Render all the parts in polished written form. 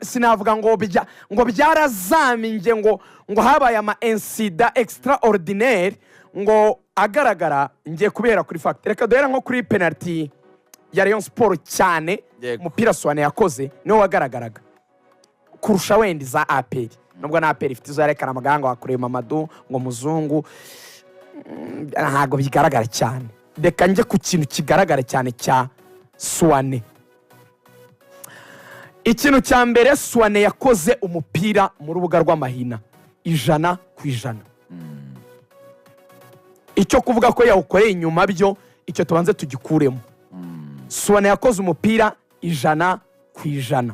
Sinavuga ngo byarazaminye, ngo habaye ama incident extraordinaire ngo agaragara. Ngiye kubera kuri fact. Reka duhere nko kuri penalty ya Rayon Sport cyane. Umupira Souane yakoze niwo wagaragaraga kurusha wenda iza APR, nubwo na APR ifite izo yerekana amaganga wakureba Mamadou ngo muzungu, ntabwo bigaragara cyane. Reka njye ku kintu kigaragara cyane cya Souane. Ikintu cya mbere, Souane yakoze umupira mu rubuga rw'amahina 100%. Icyo kuvuga ko yawukoreye inyuma byo, icyo tubanze tugikuremo. Souane yakoze umupira 100%.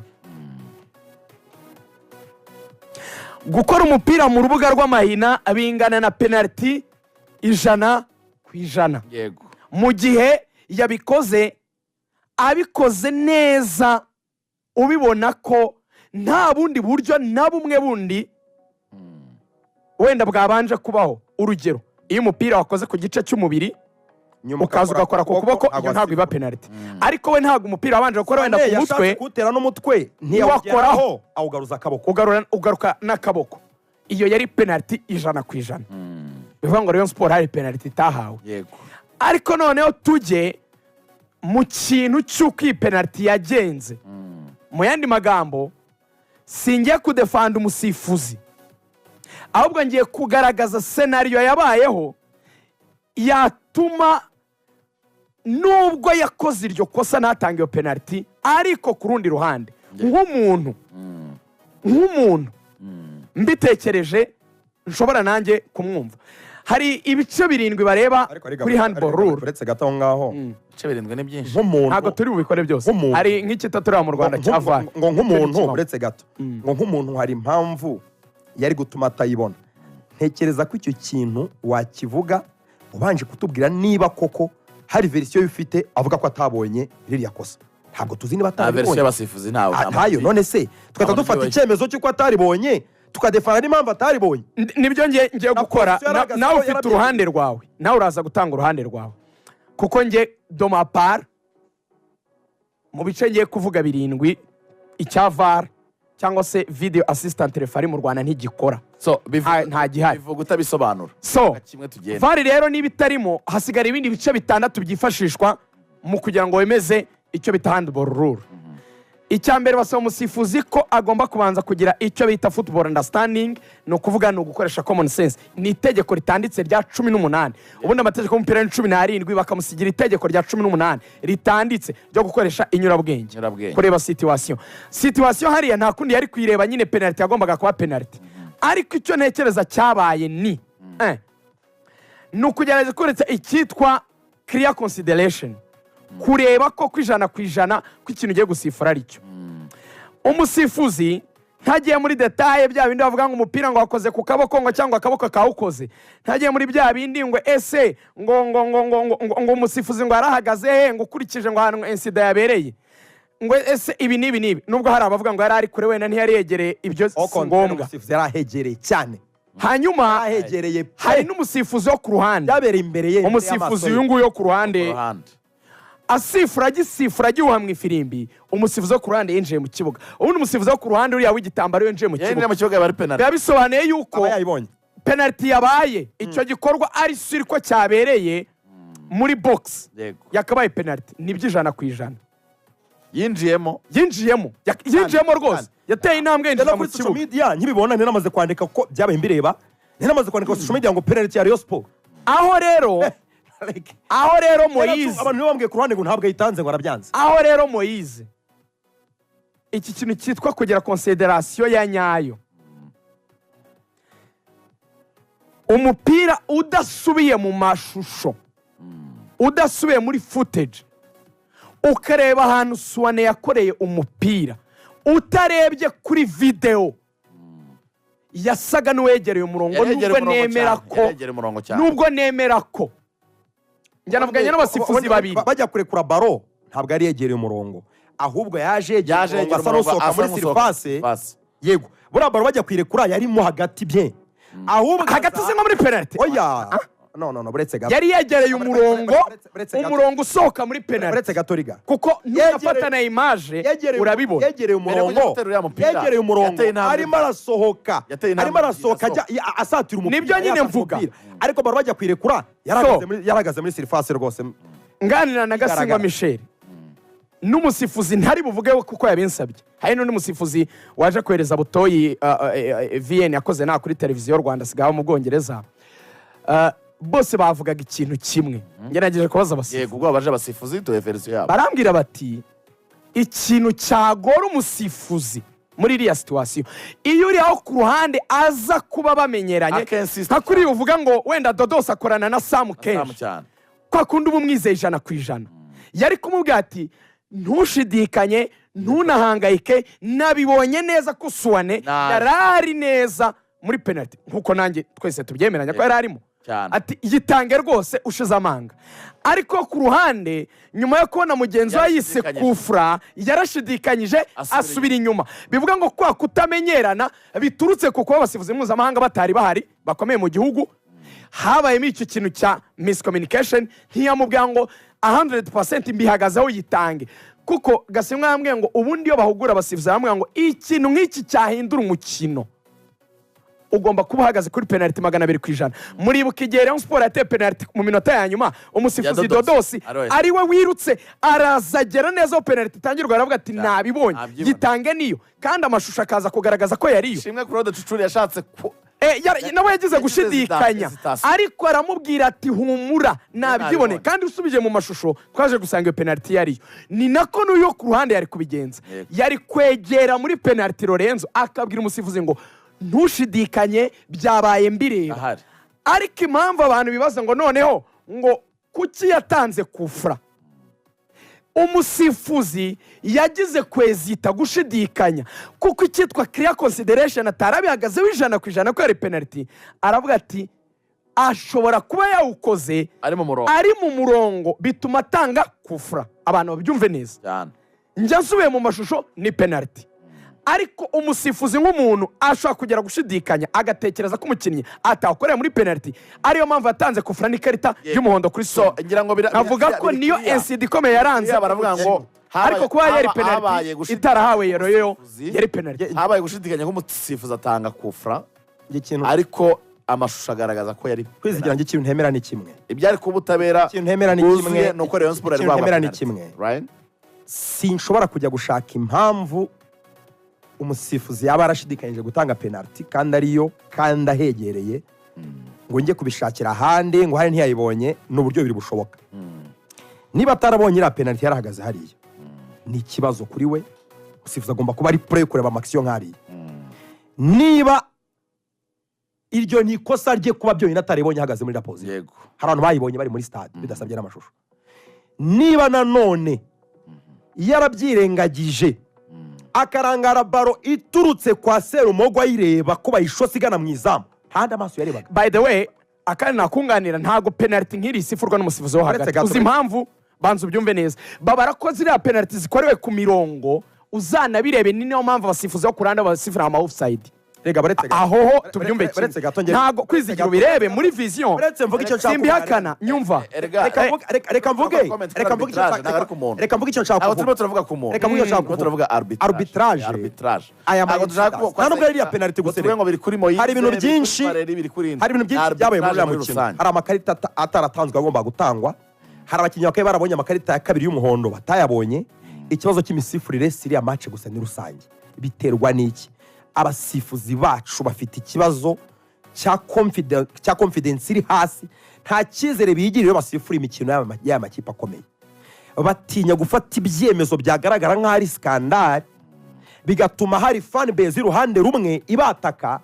Gukora umupira mu rubuga rw'amahina bingana na penaliti 100%. Mu gihe yabikoze, abikoze neza, ubibona ko nta bundi buryo na bumwe bundi wenda bwabanje kubaho. Urugero, iyo umupira wakoze ku gice cy'umubiri, Nyuma ukaza ugakora ku kuboko, iyo ntabwo iba penaliti. Ariko we ntabwo umupira wabanje gukora wenda ku mutwe, kuwutera n'umutwe, ntiyawugeraho, awugaruza akaboko. Ugaruka n'akaboko. Iyo yari penaliti 100%. Bivuga ngo Rayon Sport hari penaliti itahawe. Ariko noneho tujye mu kintu cy'uko iyi penaliti yagenze. Mu yandi magambo, singiye kudefanda umusifuzi, ahubwo ngiye kugaragaza scénario yabayeho yatuma nubwo yakoze iryo kosa ntatange iyo penaliti. Ariko ku rundi ruhande, nk'umuntu mbitekereje, nshobora nanjye kumwumva. Hari ibice birindwi bareba Ariko ariko kuri handball rule. Uretse gato aho ngaho. Ibice birindwi ni byinshi. Nk'umuntu Ntabwo turi bubikore byose. Nk'umuntu. Hari nk'ikitatureba mu Rwanda cya VAR. Ngo nk'umuntu, Kibamo. uretse gato, ngo nk'umuntu hari impamvu yari gutuma atayibona. Ntekereza ko icyo kintu wakivuga ubanje kutubwira niba koko hari version ufite avuga ko atabonye ririya kosa. Ntabwo tuzi niba Nta version ataribonye. y'abasifuzi, ntawe. Ah, ntayo. None se tugahita Nta dufata muntu. icyemezo cy'uko ataribonye, tukadefana n'impamvu ataribonye? Nibyo ngiye Na gukora. position yarahagaze Nawe ko ufite yarabyemeye. uruhande rwawe, nawe uraza gutanga uruhande rwawe, kuko nge de ma part, mu bice ngiye kuvuga birindwi, icya VAR cyangwa se video assistant referee mu Rwanda ntigikora. So Nta gihari. Bivuga utabisobanura. So Kimwe tugenda. VAR rero niba itarimo, hasigara ibindi bice bitandatu byifashishwa mu kugira ngo wemeze icyo bita handball rule. Icya mbere, basaba umusifuzi ko agomba kubanza kugira icyo bita football understanding, ni ukuvuga ni ugukoresha common sense. Ni itegeko ritanditse rya 18. Ubundi amategeko y'umupira ni 17, bakamusigira itegeko rya 18 ritanditse ryo gukoresha inyurabwenge. Inyurabwenge. Kureba situation. Situation hariya nta kundi yari kuyireba nyine, penaliti yagombaga kuba penaliti. Ariko icyo ntekereza cyabaye ni ukugerageza kuretse icyitwa clear consideration, kureba ko ku 100% ko ikintu ugiye gusifura ari cyo. Umusifuzi ntagiye muri détails, bya bindi bavuga ngo umupira ngo wakoze ku kaboko, ngo cyangwa akaboko kawukoze. Ntagiye muri bya bindi ngo ese ngo umusifuzi ngo yarahagaze he, ngo ukurikije ngo ahantu incident yabereye, ngo ese ibi n'ibi n'ibi, nubwo hari abavuga ngo yari ari kure, wenda ntiyari yegereye, ibyo si ngombwa. Umusifuzi yari ahegereye cyane. Hanyuma Ahegereye pe. hari n'umusifuzi wo ku ruhande. Byabereye imbere ye, imbere Umusifuzi y'amaso ye. uyu nguyu wo ku ruhande, Ruhande. asifura, agisifura, agihuha mu ifirimbi, umusifuzi wo ku ruhande yinjiye mu kibuga. Ubundi umusifuzi wo ku ruhande, uriya w'igitambaro, yinjiye mu Yinjiye kibuga, mu kibuga yaba ari penalty. Biba bisobanuye yuko Aba yayibonye. penaliti yabaye, icyo gikorwa ari sûr ko cyabereye muri box, yakabaye penaliti. Nibyo, 100%. Yinjiyemo. Yinjiyemo. Yinjiyemo rwose, yateye intambwe yinjira No mu kuri social kibuga. media nkibibona, nari namaze kwandika ko byabaye mbireba, nari namaze kwandika kuri social media ngo penalty ya Rayon Sport. Aho rero Like, aho rero Moyize, abantu nibo bambwiye ku ruhande ngo ntabwo ayitanze, ngo arabyanze. Aho rero Moyize, iki kintu cyitwa kugira considération ya nyayo, umupira udasubiye mu mashusho, udasubiye muri footage, ukareba ahantu Souane yakoreye umupira, utarebye kuri videwo, yasaga n'uwegereye umurongo. Yari yegereye Nubwo umurongo nemera cyane. ko Yari yegereye umurongo cyane. Nubwo nemera ko njya navuganye n'abasifuzi Ubundi babiri. Bajya kurekura baro, ntabwo yari yegereye umurongo, ahubwo yaje yegereye Yaje umurongo, yegera asa umurongo, n'usohoka asa muri n'usohoka. surface. Surface. Yego, buriya baro bajya kuyirekura yarimo hagati bien, ahubwo Hagati se nko muri penaliti? Oya. No, no, no, buretse gato. Yari yegereye umurongo, Buretse gato. umurongo usohoka muri penalty. Buretse gato, riga. Kuko nunafata na image urabibona. Yegereye Mbere yo umurongo, kujya gutera uriya mupira, yegereye umurongo, yateye intambwe. Arimo arasohoka, Yateye intambwe arimo arasohoka ebyiri. Ajya asatira umupira. Nibyo nyine Yafashe mvuga. umupira. Ariko baro bajya kuyirekura yarahagaze So. yarahagaze muri surface rwose. Nganira na Gasingwa Igaragara. Michel n'umusifuzi ntari buvuge kuko yabinsabye, hari n'undi musifuzi waje kohereza Butoyi VN yakoze nta kuri Televiziyo Rwanda, asigaye mu Bwongereza. Bose bavugaga ikintu kimwe. Ngerageje kubaza abasifuzi. Yego, ubwo baje abasifuzi, tuhe version yabo. Barambwira bati ikintu cyagora umusifuzi muri iriya situation, iyo uri aho ku ruhande aza kuba bamenyeranye, Akensista. nka kuri uvuga ngo wenda Dodos akorana na Samu Samu kenshi, cyane. Kwa kundi uba umwizeye 100%, yari kumubwira ati ntushidikanye, ntunahangayike, nabibonye neza ko Suwane Nabi. yari ari neza muri penalty, nkuko nanjye twese tubyemeranya ko yari arimo. Cyane. Ati yitange rwose ushize amanga. Ariko ku ruhande, nyuma yo kubona mugenzi we yise Yarashidikanyije. kufura, yarashidikanyije, Asubira asubira inyuma. Bivuga ngo kwa kutamenyerana biturutse ku kuba abasifuzi mpuzamahanga batari bahari bakomeye mu gihugu, habayemo icyo kintu cya miscommunication. Ntiyamubwira ngo 100% mbihagazeho, yitange. Kuko Gasimwa yambwiye ngo ubundi iyo bahugura abasifuzi baramubwira ngo ikintu nk'iki cyahindura umukino, ugomba kuba uhagaze kuri penaliti 200%. Muribuka igihe Rayon Sport yateye penaliti mu minota ya nyuma, umusifuzi Ya Dodos. Dodosi Ari we. ari we wirutse araza agera neza aho penaliti itangirwa, aravuga ati nabibonye, Nabyibonye. yitange niyo. Kandi amashusho akaza kugaragaza ko yariyo. Ishimwe Claude Cucuri yashatse ku Nawe yagize Yagize gushidikanya, hesitation. ariko aramubwira ati humura, nabyibone. Nabibonye. Kandi usubije mu mashusho twaje gusanga iyo penaliti yariyo. Ni nako n'uyo ku ruhande yari kubigenza. Yari kwegera muri penaliti Lorenzo, akabwira umusifuzi ngo ntushidikanye, byabaye mbireba. Ahari. Ariko impamvu abantu bibaza ngo noneho ngo kuki yatanze kufura, umusifuzi yagize kwezita, gushidikanya, kuko icyitwa clear consideration atarabihagazeho 100% ko yari penaliti. Aravuga ati ashobora kuba yawukoze ari mu murongo, ari mu murongo, bituma atanga kufura. Abantu babyumve neza. Cyane. Njya nsubiye mu mashusho ni penaliti, ariko umusifuzi nk'umuntu ashobora kugera gushidikanya, agatekereza ko umukinnyi atawukorera muri penaliti, ariyo mpamvu yatanze kufura n'ikarita y'umuhondo kuri So so ngira ngo avuga ko biri niyo clear. incident ikomeye yaranze Clear, baravuga ngo ariko kuba yari habaye penaliti gushidikanya itarahawe yellow yo, k'umusifuzi. yari penaliti. Habaye gushidikanya ko umusifuzi atanga kufura, Ikintu ariko amashusho agaragaza ko yari kwizigira, njye ikintu ntemera ni kimwe. Ibyari kuba ubutabera Ikintu ntemera ni bwuzuye kimwe. ni uko Rayon Sport yari Ikintu guhabwa ntemera ni penalty. kimwe. Right? Sinshobora kujya gushaka impamvu umusifuzi yaba yarashidikanyije gutanga penaliti kandi ariyo, kandi ahegereye, ngo njye kubishakira ahandi ngo hari ntiyayibonye. Ni uburyo bubiri bushoboka. Niba atarabonye iriya penaliti yarahagaze hariya, ni ikibazo kuri we. Umusifuzi agomba kuba ari prêt kureba ama action nk'ariya. Niba iryo ni ikosa rye kuba byonyine ataribonye ahagaze muri la position, hari abantu bayibonye bari muri stade bidasabye n'amashusho. Niba nanone yarabyirengagije, akarangara ballon iturutse kwa Serumogo, ayireba ko bayishose igana mu izamu, ntandi amaso yarebaga. By the way, akandi nakunganira, ntabwo penaliti nk'iri isifurwa n'umusifuzi wo Uretse hagati. gato. Uzi impamvu? Banza ubyumve neza. Babara ko ziriya penaliti zikorewe ku mirongo, uzanabirebe, ni niyo mpamvu abasifuzi bo ku ruhande basifura ama offside. Rega, baretse gato. Aho ho tubyumve Uretse kimwe. gato Ntabwo kwizigira, ubirebe muri vision. Uretse mvuge icyo nshaka Simbihakana, nyumva. Erega Reka reka mvuge Comment kuri reka mvuge icyo arbitrage, nshaka ntabwo ari ku muntu. Reka mvuge icyo nshaka Ntabwo turimo kuvuga. turavuga ku muntu. Reka mvuge icyo nshaka Turimo kuvuga. turavuga arbitrage. Arbitrage. Arbitrage. Aya Ntabwo dushaka nta nubwo ari iriya penalty ngo gusa. tuvuge ngo biri kuri Moise, Hari ibintu biri kuri byinshi Valeri, biri kuri hari ibintu byinshi byabaye muri uriya arbitrage mukino. rusange. Hari amakarita ataratanzwe agomba gutangwa, hari abakinnyi bakaba barabonye amakarita ya kabiri y'umuhondo batayabonye. Ikibazo cy'imisifurire si iriya match gusa, ni rusange. Biterwa n'iki? Abasifuzi bacu bafite ikibazo cya confidence iri hasi. Nta cyizere bigirira iyo basifura imikino y'aya makipe akomeye. Batinya gufata ibyemezo byagaragara nk'aho ari scandale, bigatuma hari fan base y'uruhande rumwe ibataka.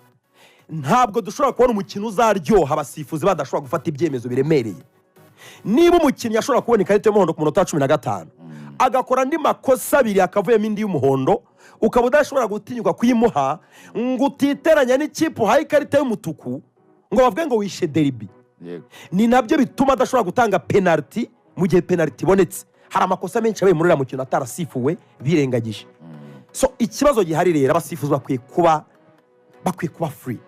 Ntabwo dushobora kubona umukino uzaryoha abasifuzi badashobora gufata ibyemezo biremereye. Niba umukinnyi ashobora kubona ikarita y'umuhondo ku munota wa 15, agakora andi makosa abiri akavuyemo indi y'umuhondo, ukaba udashobora gutinyuka kuyimuha ngo utiteranya n'ikipe uhaye ikarita y'umutuku, ngo bavuge ngo wishe derby, ni nabyo bituma adashobora gutanga penaliti mu gihe penaliti ibonetse. Hari amakosa menshi yabaye muri uriya mukino atarasifuwe, birengagije. So ikibazo gihari rero, abasifuzi bakwiye kuba free.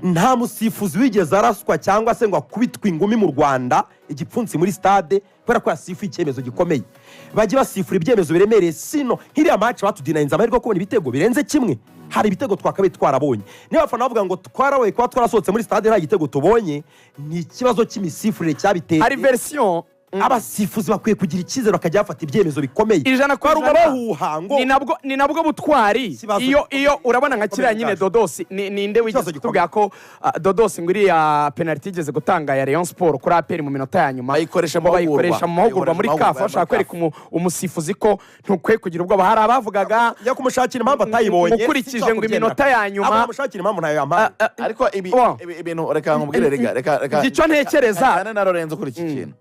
Nta musifuzi wigeze araswa cyangwa se ngo akubitwe ingumi mu Rwanda, igipfunsi muri stade, kubera ko yasifuye icyemezo gikomeye. Bajye basifura ibyemezo biremereye. Sino nk'iriya match batudinayinze amahirwe yo kubona ibitego birenze kimwe. Hari ibitego twakabaye twarabonye. Niba abafana bavuga ngo twarabaye kuba twarasohotse muri stade nta gitego tubonye, ni ikibazo cy'imisifurire cyabiteye. Hari version. Abasifuzi bakwiye kugira icyizere, bakajya bafata ibyemezo bikomeye. 100% Baruma bahuha ngo Ni nabwo butwari. Ikibazo Iyo urabona nka kiriya nyine gikomeye. Dodosi ninde wigeze Ikibazo gikomeye. kutubwira ko Dodosi ngo iriya penalty igeze gutanga ya Rayon Sport kuri APR mu minota ya nyuma Bayikoresha mu ngo mahugurwa. bayikoresha mu mahugurwa muri Bayikoresha mu CAF, mahugurwa bashaka muri kwereka umusifuzi ko ntukwiye kugira ubwoba. Hari abavugaga Njya kumushakira impamvu atayibonye, ukurikije ngo iminota ya nyuma. Abo bamushakira impamvu ntayo yampaye. Ariko ibi Bon. ibintu, reka nkubwire, reka Icyo ntekereza- Njyane na Lorenzo kuri iki kintu.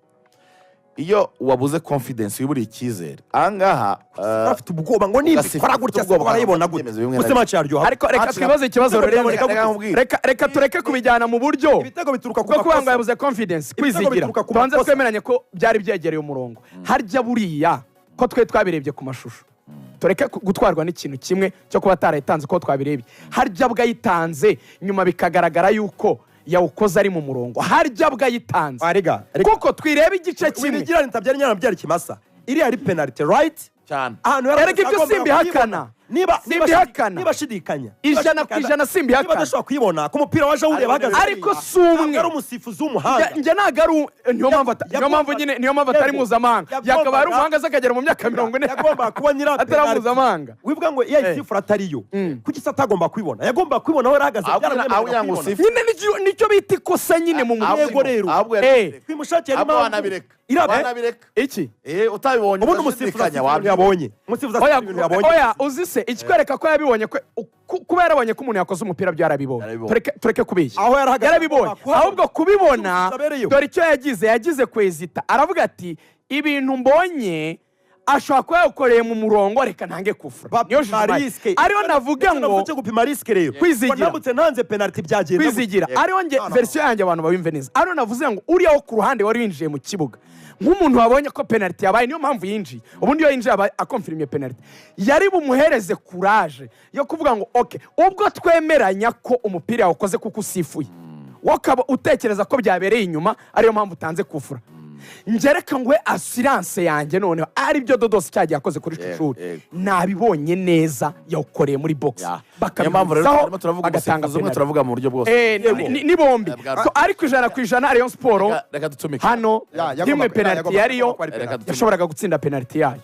Iyo wabuze confidence, wiburiye icyizere ahangaha, Bafite ubwoba ngo nibikora gutya se Ugasifa barayibona gute? ibyemezo bimwe na Gusa bimwe. match yaryoha. Ariko reka Match twibaze ikibazo, Ibitego Lorenzo. byaboneka Reka nkubwire. Reka tureke kubijyana mu buryo Ibitego bituruka ku bwo kuvuga ngo makosa. yabuze confidence, Ibitego kwizigira. bituruka ku Tubanze makosa. twemeranye ko byari byegereye umurongo. Harya buriya ko twe twabirebye ku mashusho, tureke gutwarwa n'ikintu kimwe cyo kuba atarayitanze, ko twabirebye. Harya bwayitanze nyuma bikagaragara yuko yawukoze ari mu murongo, harya bwayitanze? Arega, rega. Kuko twireba igice kimwe. Wibigira ntabyara inyana byara ikimasa. Iriya ari penalty, right? Cyane. Ahantu Erega ibyo agombaga simbihakana. kuyibona. Niba Simbihakana. Niba ashidikanya, 100% simbihakana. Niba adashobora kuyibona ku mupira waje awureba ahagaze Ariko si umwe. Ntabwo ari umusifuzi w'umuhanga. Njye ntabwo ari niyo mpamvu niyo mpamvu nyine, niyo mpamvu atari mpuzamahanga. Yakabaye ari umuhanga, aza akagera mu myaka 40 Yagombaga kuba nyira atari penalty. mpuzamahanga. Wivuga ngo iyo ayisifura atariyo, kuki se atagomba kuyibona? Yagombaga kuyibona aho yari ahagaze. Ahubwo Byaramwemereraga aho kugira ngo kuyibona. usifure. Nyine nicyo bita ikosa nyine mu Ahubwo- Yego rero. Ahubwo Kwimushakira ahubwo impamvu. wanabireka. Iriya Wanabireka. Iki? Utabibonye, Ubundi umusifuzi udashidikanya, asifura ibintu wabyibona. yabonye. Umusifuzi asifura Oya, ibintu yabonye. oya, uzi se ikikwereka ko yabibonye? Kuba yarabonye ko umuntu yakoze umupira, byo yarabibonye. Yarabibonye. Tureke kubeshya. Aho yarahagaze Yarabibonye. agomba kuhabona. Ahubwo kubibona, Umusifuzi abereyeho. dore icyo yagize kwezita, aravuga ati: "Ibintu mbonye ashobora kuba yawukoreye mu murongo, reka ntange kufura." Niyo Bapima jugement. risque. Ariyo navuga Icyo ngo navuze cyo gupima risque rero. Kwizigira. Ngo ndamutse ntanze penalty byagenda gute? Kwizigira. Ariyo nge No, no, version yanjye, abantu babimve neza, ariyo navuze ngo uriya wo ku ruhande wari winjiye mu kibuga nk'umuntu wabonye ko penalty yabaye, niyo mpamvu yinjiye. Ubundi iyo yinjiye aba akonfirimye penalty, yari bumuhereze courage yo kuvuga ngo: "Ok, ubwo twemeranya ko umupira yawukoze kuko usifuye, wowe ukaba utekereza ko byabereye inyuma, ariyo mpamvu utanze kufura, ngereka nguhe assurance yanjye." Noneho aribyo Dodosi cyagiye yakoze kuri Cucuri, nabibonye neza, yawukoreye muri box. Ya. Niyo mpamvu rero Bakabihuzaho, turimo turavuga bagatanga umusifuzi umwe, penalty. turavuga mu buryo bwose. Ni bombi. Bwa- So, ariko 100% Rayon Sport Reka dutumike. hano Ya, rimwe penalty yariyo yagombaga kuba ari Reka penalty. dutumike. Yashoboraga gutsinda penalty yayo.